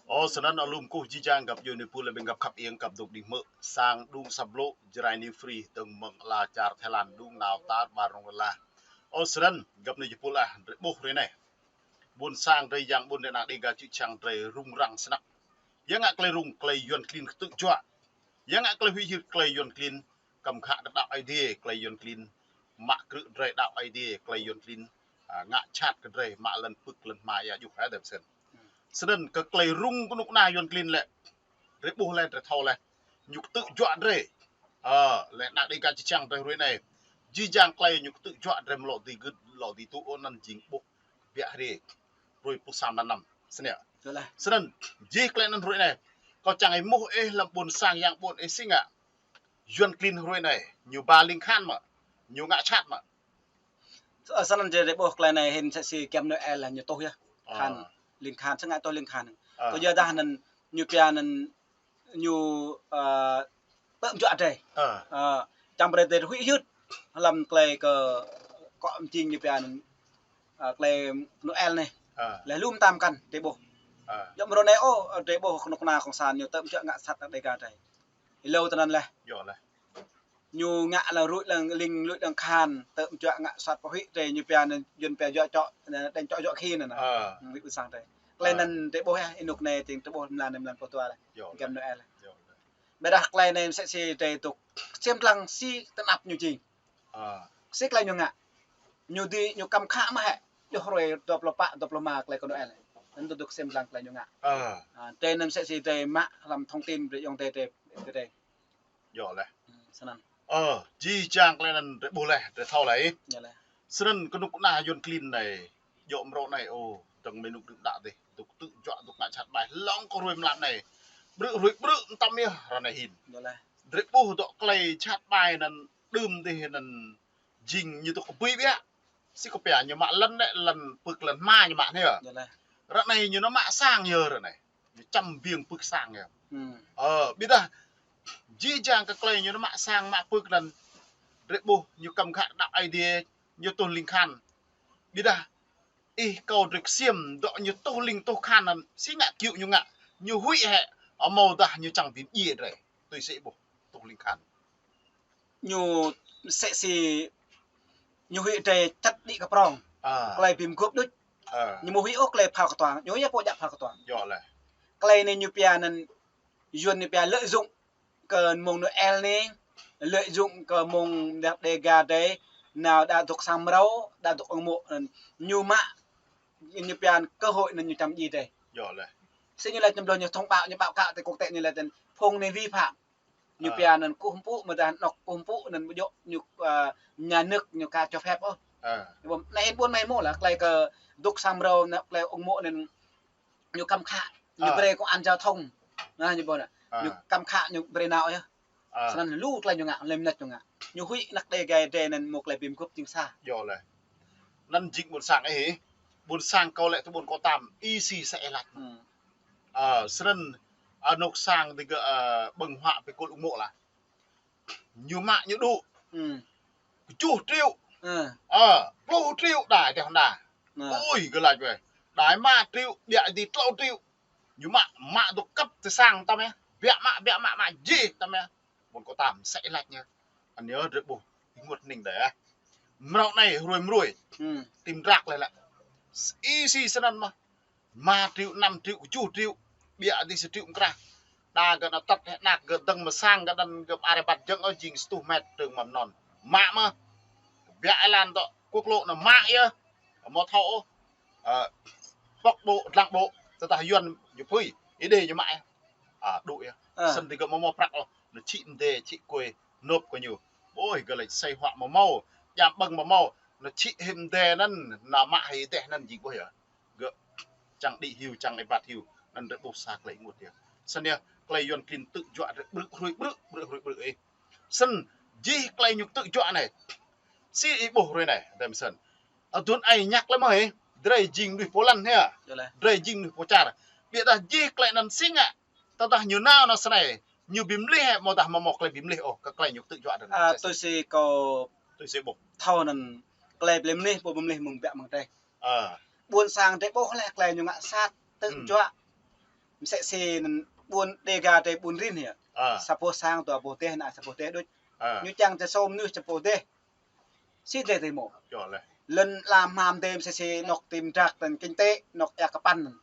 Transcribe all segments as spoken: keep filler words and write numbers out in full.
Ơ, snăn alum kơkuh jih jang găp djuai ania pul lĕ ƀing găp khăp iêng găp dôk đing hmư̆ sang đŭng săp blŭ Jrai New Free dơ̆ng mơ̆ng ala čar Thái Lan đŭng nao tar ƀar rŏng rơlah. Ơ, snăn găp ni jih pul ah, drei ƀuh hrơi anai. Ƀuôn sang drei yang ƀuôn drei ană Dêga čư̆ čhiăng drei rŭng răng snăk. Yang ngă klei rŭng klei Yuăn klin ktư̆ juă. Yang ngă klei huĭ hyưt klei Yuăn klin kăm khă kơ đăo Aê Diê, klei Yuăn klin mă krư̆ drei đăo Aê Diê, klei Yuăn klin, a, ngă jhat kơ drei, mă lŏn pưk lŏn hma ia juh hă, dăm sen. Snăn kơ klei rŭng kơnuk kơna Yuăn klin lĕ, drei ƀuh leh, drei thâo leh, ñu ktư̆ juă drei. Ơ, leh ană Dêga čư̆ čhiăng drei hrơi anai. Jih jang klei ñu ktư̆ juă drei mlŏ dưi gưt, mlŏ dưi tŭ ôh, anăn jing ƀuh biă hriê. Hrơi pluh sa mlan năm. Snăn. Snăn, jih klei anăn hrơi anai. Kâo čang êmuh ih hlăm ƀuôn sang yang ƀuôn ih si ngă Yuăn klin hrơi anai, ñu ba ling khan mă, ñu ngă jhat mă. Ơ, snăn drei ƀuh klei anai hĭn msĕ si giăm Noel lah ñu tuh yơh. Khan, ling khan, si ngă tuh ling khan. Kơ yua dah anăn ñu pia anăn ñu, ơ, tơ̆ mjuă drei. Ơ, čăm brei drei huĭ hyưt hlăm klei kơ kŏ mjing ñu pia anăn, ơ, klei Noel anei. Leh lu mtam kăn drei ƀuh. Yua mrô anei ôh, drei ƀuh kơnuk kơna kông san ñu tơ̆ mjuă ngă sat ană Dêga drei. Êlâo tơ anăn leh. Ñu ngă lăng ruih lăng ling luih lăng khan, tơ̆ mjuă ngă sat pơhuĭ drei ñu pia anăn Yuăn pia juă čŏ, đeng čŏ juă khi anăn. Huĭ ƀuôn sang drei. Klei anăn drei ƀuh yơh, ênuk anei tĭng drei ƀuh mlan anei mlan pluh dua leh. Giăm Noel leh. Ƀiădah klei anei msĕ si drei dôk ksiêm dlăng si tơnap ñu jing. Si klei ñu ngă. Ñu dưi, ñu kăm khă mơ̆ hĕ. Djŏ hrơi dua pluh pă, dua pluh rơma klei kơ Noel. Anăn dôk ksiêm dlăng klei ñu ngă. A, drei anăn msĕ si drei mă hlăm thông tin drei ayŏng adei drei, drei. Yơh leh. Snăn. Ơ, jih jang klei anăn drei ƀuh leh, drei thâo leh. Snăn kơnuk kơna Yuăn klin anei, djŏ mrô anei, ơ, dơ̆ng mơ̆ng anôk đưm đă dih, dôk ktư̆ juă, dôk ngă jhat ƀai, hlŏng kơ hrơi mlan anei. Ƀrư̆ hrơi ƀrư̆ mtam yơh, ră anei hĭn. Drei ƀuh dŏ klei jhat ƀai anăn đưm dih anăn jing ñu dôk kbưi biă. Si kơ pia ñu mă lŏn lĕ, lŏn pưk lŏn hma ñu mă anei yơh. Ră anei ñu nao mă sang yơh ră anei. Ñu čăm biêng pưk sang yơh. Ơ, ƀiădah jih jang kơ klei ñu nao mă sang mă pưk anăn drei ƀuh ñu kăm khă đăo Aê Diê, ñu tuh ling khan. Ƀiădah ih kâo drei ksiêm dŏ ñu tuh ling tuh khan anăn, si ngă kiu ñu ngă, ñu huĭ hĕ, amâodah ñu čang bi mdjiê drei. Tui si ih ƀuh, tuh ling khan. Ñu msĕ si ñu huĭ drei čăt đĭ kơ prŏng. Klei bi mguôp đôč. Ñu amâo huĭ ôh klei phao kơtuang. Ñu yơh pô djă phao kơtuang. Klei anei ñu pia anăn Yuăn ñu pia lợi dụng kơ mông Noel anei, lợi dụng kơ mông dah Dêga drei, nao đa dôk sang mrâo, đa dôk ung mô̆ anăn. Ñu mă, ñu pia anăn cơ hội anăn ñu čăm djiê drei. Si ñu lač ñu blŏ ñu thông báo, ñu báo cáo ti quốc tế ñu lač anăn phung anei vi phạm. Ñu pia anăn kơkuh mpŭ, mơ̆ dah anôk kơkuh mpŭ anăn ƀu djŏ ñu, ơ, nhà nước ñu ka cho phép ôh. Anei hĭn ƀuôn mei mơ̆ lah, klei kơ dôk sang mrâo, anăn klei ung mô̆ anăn ñu kăm khă, ñu brei công an giao thông. Anăn ñu ƀuh anăn. Ñu kăm khă, ñu brei nao yơh. Snăn lu klei ñu ngă, lăm anăt ñu ngă. Ñu huĭ anăk Dêga drei anăn mâo klei bi mguôp jing sa. Anăn jing ƀuôn sang ih, ƀuôn sang kâo lĕ tơ ƀuôn kâo tam, ih si msĕ ih lač. Ơ, snăn, anôk sang digơ̆, ơ, ƀơ̆ng huă pơkôl ung mô̆ lah. Ñu mă ñu đŭ. Kjuh triệu. Ơ, pluh triệu đa deh đa. Ôi, gơ̆ lač weh. Đa rơma triệu, biă dih tlâo triệu. Ñu mă, mă dôk kăp tơ sang tam yơh. Biă mă, biă mă, mă jih tam yơh. Ƀuôn kâo tam, msĕ ih lač ñu. Anăn yơh drei ƀuh, ih ênguôt hning đơi ah. Mrâo anei, hrơi mrơi. Tim drak leh lĕ. Ih si snăn mơ̆. Rơma triệu, năm triệu, kjuh triệu. Biă dih sa triệu mkrah. Đa gơ̆ nao tăt hĕ anak gơ̆ dơ̆ng mơ̆ sang gơ̆ anăn gơ̆ mă arăng băt jơ̆ng ôh jing sa êtuh met trường mầm non. Mă mơ̆. Biă êlan dŏ quốc lộ anăn mă yơh. Amâo thâo ôh. Ơ, pŏk ƀô̆, dlăng ƀô̆. Tơdah Yuăn ñu phui. Ih đei ñu mă yơh. A, đŭ yơh. Snăn digơ̆ amâo mâo prăk ôh. Ñu čhĭ mdê, čhĭ kuê. Nộp kơ ñu. Ôi, gơ̆ lač asei huă amâo mâo. Djam ƀơ̆ng amâo mâo. Ñu čhĭ hĭ mdê anăn, nao mă hĭ deh anăn jing ƀuh yơh. Gơ̆ čang đĭ hyu, čang êbat hyu, anăn drei ƀuh sa klei ênguôt yơh. Snăn yơh, klei Yuăn klin ktư̆ juă drei ƀrư̆ hrơi ƀrư̆, ƀrư̆ hrơi ƀrư̆ ih. Snăn, jih klei ñu ktư̆ juă anei. Si ih ƀuh hrơi anei, dăm sen. Adŭn ai ñăk leh mơ̆ ih, drei jing mnuih pô lăn hĕ. Drei jing mnuih pô čar. Ƀiădah jih klei anăn si ngă, tơdah ñu nao nao snei, ñu bi mlih hĕ, amâodah amâo mâo klei bi mlih ôh, kơ klei ñu ktư̆ juă anăn. A, tui si kâo, tui si ih ƀuh. Thâo anăn, klei bi mlih, pô bi mlih mơ̆ng biă mơ̆ng drei. Ơ. Ƀuôn sang drei ƀuh leh klei ñu ngă sat, ktư̆ juă. Msĕ si anŭn ƀuôn Đêga drơi ƀuôn rin hia. Sa boh sang dua boh dêh, ană sa boh dêh đôč. Ñu čang čơsôm mơnuih sa boh dêh. Si drơi tơhmô. Lŏn ala hmam drơi msĕ si anŏ Tim Drak anŭn kinh tế anŏ ia kơpăn anŭn.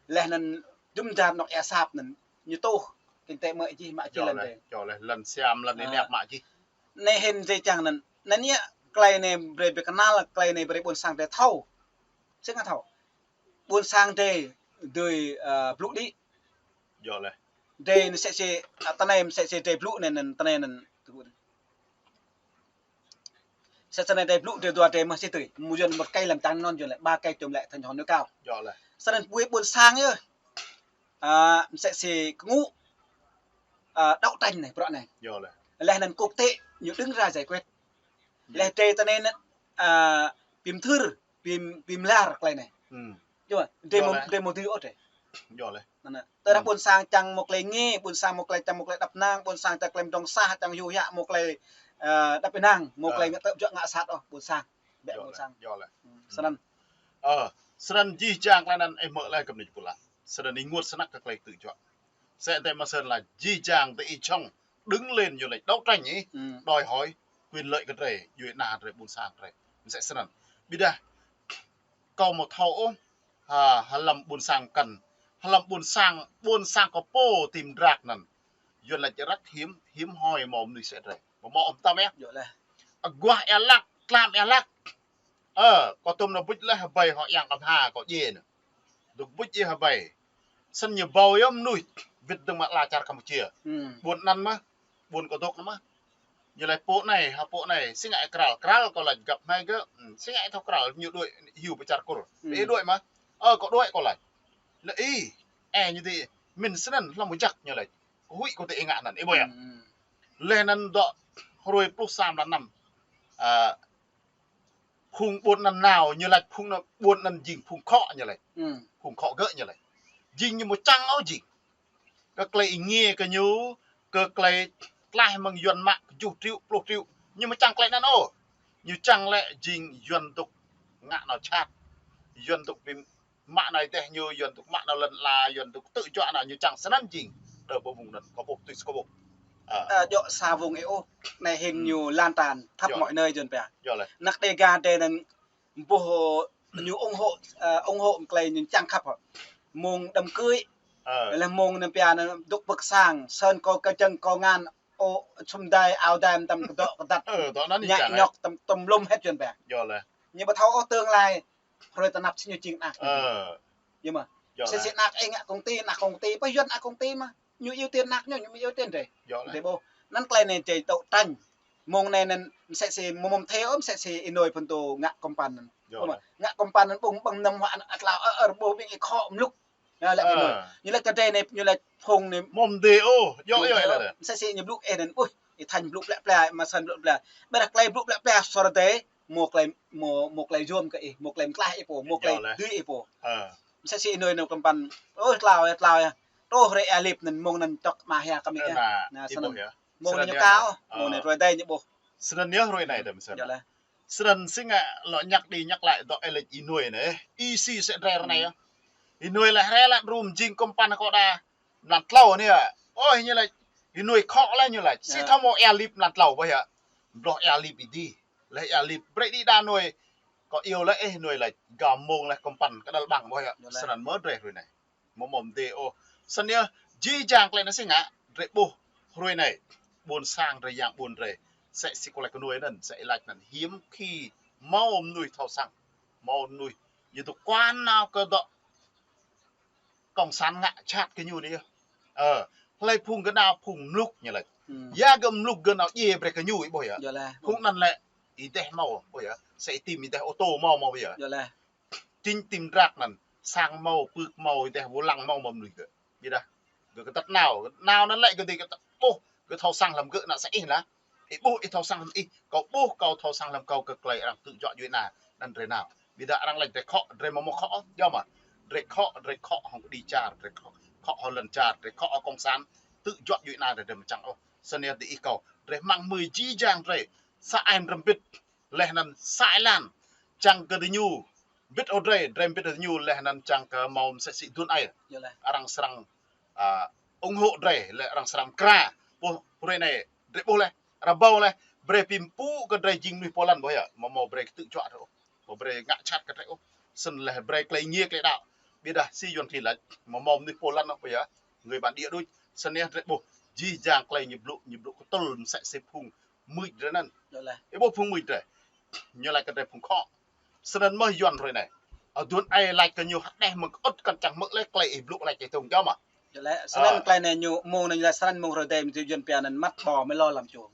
Laih anŭn jum dar anŏ ia sap anŭn. Ñu tuh kinh tế mơ̆ jih mă jih lŏn drơi. Lŏn siam lŏn iniap mă jih. Anai hĭn drơi čang anŭn. Anŭn yơh tơlơi anai brơi ƀing kơnăl, tơlơi anai brơi ƀuôn sang drơi thâo. Sĭt ngă thâo. Ƀuôn sang drơi dưi, ơ, blŭ đĭ. Drơi anai msĕ si, ơ, tơnai msĕ si drơi blŭ anai, anŭn tơnai anŭn. Msĕ si anai drơi blŭ drơi dua drơi mơ̆ si tui. Mơ̆ Yuan một cây làm trắng non Yuan lĕ ba cây chôm lĕ thành hòn núi cao. Sĭt anai ƀuôn sang yơh. Ơ, msĕ si kơngŭ, ơ, đấu tranh anai, bruă anai. Laih anŭn quốc tế ñu đứng ra giải quyết. Laih drơi tơnai anŭn, ơ, pim thưr, pim, pim lar tơlơi anai. Čua, drơi mơ̆, drơi mơ̆ dưi ôh drơi. Anŭn, tơdah ƀuôn sang čang mơ̆ tơlơi ngă, ƀuôn sang mơ̆ tơlơi čang mơ̆ tơlơi đăp năng, ƀuôn sang čang tơlơi mơdrŏng sah, čang hyu hia mơ̆ tơlơi, ơ, đăp ih năng, mơ̆ tơlơi ngă tơjuă ngă sat ôh, ƀuôn sang. Ƀĕ ƀuôn sang. Sĭt anŭn. Ơ, sĭt anŭn jih jang tơlơi anŭn ih hmư̆ laih kơmni pula. Sĭt anŭn ih ngă snăk kơ tơlơi tơjuă. Sĕ tơ̆ mơ̆ sĭt anŭn jih jang tơlơi ih čang đứng lên ñu lĕ đấu tranh ih, đòi hỏi quyền lợi kơ drơi, djuai ana drơi, ƀuôn sang drơi. Msĕ sĭt anŭn. Ƀiădah kâo mơ̆ thâo ôh, ha, hlăm ƀuôn sang kăn, hlăm ƀuôn sang, ƀuôn sang kơ pô Tim Drak anŭn. Yuan lĕ čơrăk hiếm, hiếm hoi mơ̆ mơnuih sĕ drơi. Mơ̆ mơ̆ ôm tăm yơh. Aguah ia lăk, tlam ia lăk. Ơ, kâo tŭm anŭn ƀuč laih hơbai hŏ yang kăm ha kâo djai anŭn. Dŏ ƀuč ia hơbai. Sĭt ñu ƀâo yơh mơnuih wĭt dơ̆ng mă ala čar Campuchia. Ƀuôn anŭn mơ̆, ƀuôn kâo dŏ anŭn mơ̆. Ñu laĭ pô anai, ha pô anai, si ngă kral, kral kâo laĭ găp anai gơ̆, si ngă thâo kral, ñu đuaĭ hyu pơ čar Kur. Ih đuaĭ mơ̆. Ơ, kâo đuaĭ kâo laĭ. Laĭ ih, ơ, ñu tơ, mĭn sĭt anŭn, hlŏng mơjăk ñu laĭ. Kâo huĭ kâo tơ ih ngă anŭn, ih ƀuh yơh. Laih anŭn dŏ hrơi pluh sa mlan năm. Ơ, phung ƀuôn anŭn nao, ñu laĭ phung anŭn ƀuôn anŭn jing phung khŏ ñu laĭ. Phung khŏ gơ̆ ñu laĭ. Jing ñu mơ̆ čang ôh jing. Kơ tơlơi ih ngă kơ ñu, kơ tơlơi tlaih mơ̆ng Yuan mă kơjuh triệu, pluh triệu. Ñu mơ̆ čang tơlơi anŭn ôh. Ñu čang lĕ jing Yuan dŏ ngă nao čat. Yuan dŏ bi mă nao ih tĕh ñu, Yuan dŏ mă nao lŏn ala, Yuan dŏ tơjuă nao ñu čang sĭt anŭn jing. Đơ ƀu mơ̆ng anŭn, kâo ƀuh tui kâo ƀuh. Ơ, djŏ sa wơ̆ng ih ôh, anai hĭn ñu lan tràn khắp mọi nơi Yuan pia. Anăk Đêga drơi anŭn ƀuh ñu ủng hộ, ơ, ủng hộ tơlơi ñu čang khăp. Mơ̆ng đám cưới. Laih mơ̆ng anŭn pia anŭn dŏ pơ̆k sang, sơ̆n kâo kơ čang kâo ngăn, ô, sum dai, ao dai, tăm kơdŏ kơdăt. Ñă ñŏk tăm, tăm lum hết Yuan pia. Ñu ƀu thâo ôh tương lai. Hrơi tơnap si ñu jing anăk. Yơh mơ̆. Msĕ si anăk ih ngă công ty, anăk công ty, ƀơi Yuan anăk công ty mơ̆. Ñu ưu tiên anăk ñu, ñu ƀu ưu tiên drơi. Drơi ƀuh. Anŭn tơlơi anai drơi đấu tranh. Mơ̆ng anai anŭn msĕ si mơ̆ mơ̆ thê ôh, msĕ si ih nuai phun tơ ngă company anŭn. Ngă company anŭn ƀơ̆ng ƀơ̆ng năm hua anăk hlâo ơ ơ ƀuh ƀing ih khŏ mluk. Ñu laĭ ih nuai. Ñu laĭ kơ drơi anai, ñu laĭ phung anai. Mơ̆ mơ̆ dê ôh, yơh yơh laĭ. Msĕ si ñu blŭ ih anŭn, ui, ih thañ blŭ plĕ plĕ, mă sơ̆n blŭ plĕ. Ƀiădah tơlơi blŭ plĕ plĕ sor dê, mơ̆ tơlơi, mơ̆, mơ̆ tơlơi yôm kơ ih, mơ̆ tơlơi mơtlaih ih pô, mơ̆ tơlơi dưi ih pô. Msĕ si ih nuai anŭn company. Ôi, tlao yơh, tlao yơh. Truh hrơi ia lip anŭn mơ̆ng anŭn čŏk mă hia kơ mĭ yơh. Anŭn, anŭn ih ƀuh yơh. Mơ̆ng anai ñu kâo, mơ̆ng anai hrơi dai ñu ƀuh. Sĭt anŭn yơh hrơi anai tơm sĭt anŭn. Sĭt anŭn si ngă lŏ ñăk đi ñăk laĭ dŏ ih laĭ ih nuai anai. Ih si sĕ drơi ră anai yơh. Ih nuai laĭ hrơi laĭ rum jing company kâo đa. Mlan tlâo anai yơh. Ôi, ñu laĭ ih nuai khŏ laih ñu laĭ. Si thâo mơ̆ ia lip mlan tlâo ƀuh yơh. Bloh ia lip ih dih. Laih ia lip brơi đĭ đa nuai. Kâo iâu laih ih nuai laĭ. Gao mơ̆ng laih company kơđăl ƀăng ƀuh yơh. Sĭt anŭn mơ̆ drơi hrơi anai. Mơ̆ mơ̆ mơ̆ dê ôh. Sĭt anŭn yơh, jih jang tơlơi anai si ngă, drơi ƀuh, hrơi anai, ƀuôn sang drơi yang ƀuôn drơi. Sĕ si kâo laĭ kơ nuai anŭn, sĕ ih laĭ anŭn hiếm khi mâo mơnuih thâo săng. Mâo mơnuih, ñu dŏ kuan nao kơ dŏ cộng sản ngă čat kơ ñu anai yơh. Ơ, hlơi phung gơ̆ nao phung mluk ñu laĭ. Ya gơ̆ mluk gơ̆ nao djai brơi kơ ñu ih ƀuh yơh. Phung anŭn lĕ, ih dêh mâo, ƀuh yơh. Sĕ ih tim ih dêh ô tô mâo mâo ƀuh yơh. Jing Tim Drak anŭn, sang mâo, pưk mâo, ih dêh wơ̆ng lăng mâo, mâo mơnuih gơ̆. Ƀiădah, gơ̆ kơtăt nao, nao anŭn lĕ gơ̆ dih kơtăt ƀuh, gơ̆ thâo săng hlăm gơ̆ ană sĕ ih lah. Ih ƀuh, ih thâo săng hlăm ih, kâo ƀuh, kâo thâo săng hlăm kâo kơ tơlơi arăng tơjuă djuai ana, anŭn drơi nao. Ƀiădah arăng laĭ drơi khŏ, drơi mơ̆ mơ̆ khŏ, yơh mơ̆. Drơi khŏ, drơi khŏ hŏng kơđi čar, drơi khŏ, khŏ hŏng lŏn čar, drơi khŏ hŏng cộng sản, tơjuă djuai ana drơi, drơi mơčăng ôh. Sĭt anŭn yơh dih ih kâo, drơi hmăng hmưi jih jang drơi, sa ai rơmbit, laih anŭn sa ai lan, čang kơ diñu, bĭt hŏ drơi, drơi bĭt hŏ ñu laih anŭn čang kơ hmâo mơsĕ si duôn ai. Arăng srăng, a, ủng hộ drơi, laih arăng srăng kra. Ƀuh, hrơi anai, drơi ƀuh laih, arăng ƀuh laih, brơi pim pŭ kơ drơi jing mơnuih pô lăn ƀuh yơh, hmâo hmâo brơi kơtư̆ juă drơi ôh, hmâo brơi ngă čăt kơ drơi ôh. Snăn laih brơi klei ngiê klei đăo. Ƀiădah si Yuăn klin lač, hmâo hmâo mơnuih pô lăn ƀuh yơh, người bản địa đôč. Snăn drơi ƀuh, jih jang klei ñu blŭ, ñu blŭ kơtul mơsĕ si phung mưč drơi anŭn. Ih ƀuh phung mưč drơi. Ñu lač kơ drơi phung khŏ. Snăn mơ̆ Yuăn hrơi anai. Ơ, duôn ai lač kơ ñu hơđeh mơ̆ng kơ ŭt kăn čang hmư̆ lĕ klei ih blŭ lač kơ tông jao mă. Snăn klei anai ñu mông anai lač snăn mông hrơi adai mơ̆ Yuăn pia anăn măt bò mơ̆ lŏ lăm čô.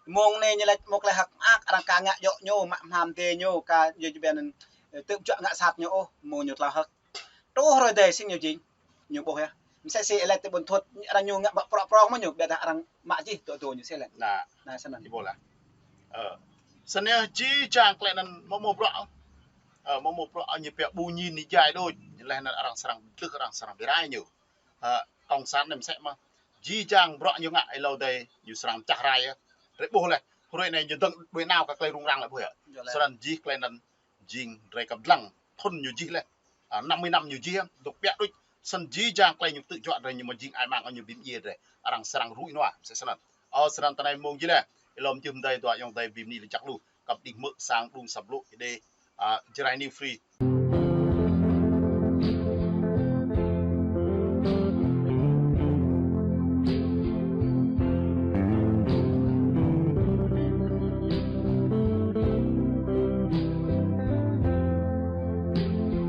Mông anai ñu lač mông klei hơ̆k mơak arăng ka ngă djŏ ñu, mă hmam dê ñu, ka djŏ pia anăn, ơ, tơ̆p juă ngă sat ñu ôh, mông ñu tlao hơ̆k. Truh hrơi adai sĭt ñu jing. Ñu ƀuh yơh. Mơsĕ si ih lač tơ ƀuôn Thuôt, arăng ñu ngă mă prŏ prŏng mơ̆ ñu, ƀiădah arăng mă jih dŏ dŏ ñu si lač. Anăn snăn. Ih ƀuh laih. Ơ. Snăn yơh jih jang klei anŭn hmâo hmâo bruă. Ơ, hmâo hmâo bruă ñu pia ƀu ñin ni jai đôč. Laih anŭn arăng srăng tlưh arăng srăng bi rai ñu. Ơ, cộng sản anai mơsĕ mơ̆. Jih jang bruă ñu ngă êlâo adai ñu srăng čah rai yơh. Drơi ƀuh laih. Hrơi anai ñu dơ̆ng đuaĭ nao kơ klei rŭng răng laih ƀuh yơh. Snăn jih klei anŭn jing drơi kăp dlăng thŭn ñu jih laih. A, năm mươi năm ñu jih, dŏ pia đôč. Snăn jih jang klei ñu kơtư̆ juă drơi ñu mơ̆ jing ai mang ñu bi mdjiê drơi. Arăng srăng rui nua, mơsĕ snăn. Ơ, snăn tơ anai mông jih laih. Ih lŏm jưh mơdai dua ayŏng adai bi mni lač jăk lu. Kăp đĭ hmư̆ sang đŭng sa blŭ, ih đê, a, Jrai New Free.